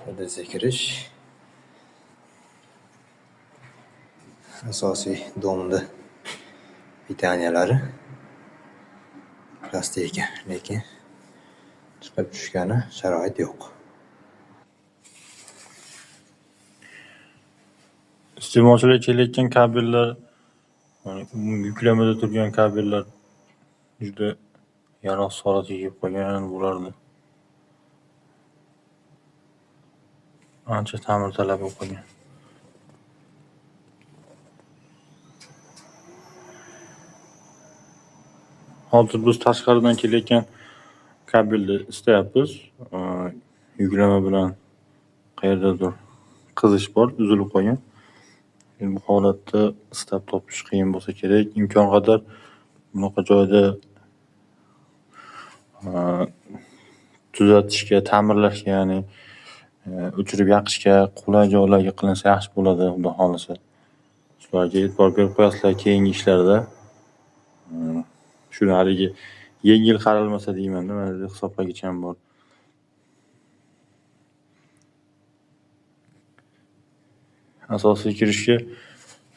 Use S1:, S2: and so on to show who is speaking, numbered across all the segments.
S1: Ildizga kirish. Asosiy domda pitaniyalari pastda ekan, lekin chiqib tushgani sharoit yo'q.
S2: Iste'molchilar kelayotgan kabellar, yuklamada turgan kabellar juda yaroqsiz holatga kelib qolgan bularni. Ancha ta'mirtalab bo'lib qolgan. Hozir biz tashqaridan kelayotgan kabelni istayapmiz. Yuklama bilan qayerdadir qizish bor, uzilib qolgan. Endi bu holatda istab topish qiyin bo'lsa kerak. Imkon qadar bunaqa joyda tuzatishga, ta'mirlashga, ya'ni o'chirib yoqishga qulay joylarga qilinsa yaxshi bo'ladi, xudo xohlasa. Shularga e'tibor berib qo'yasizlar keyingi ishlarda. Shuni haligi yengil qaralmasa deyman-da, mana bu hisoblagich ham bor. Asosiy kirishga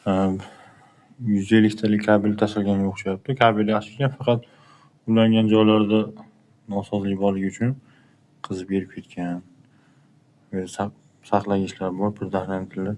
S2: 150 talik kabel tashlaganga o'xshayapti. Kabel yaxshi ekan, faqat ulangan joylarida nosozlik borligi uchun qizib erib ketgan. Saqlagichlar bor, предохранительlar.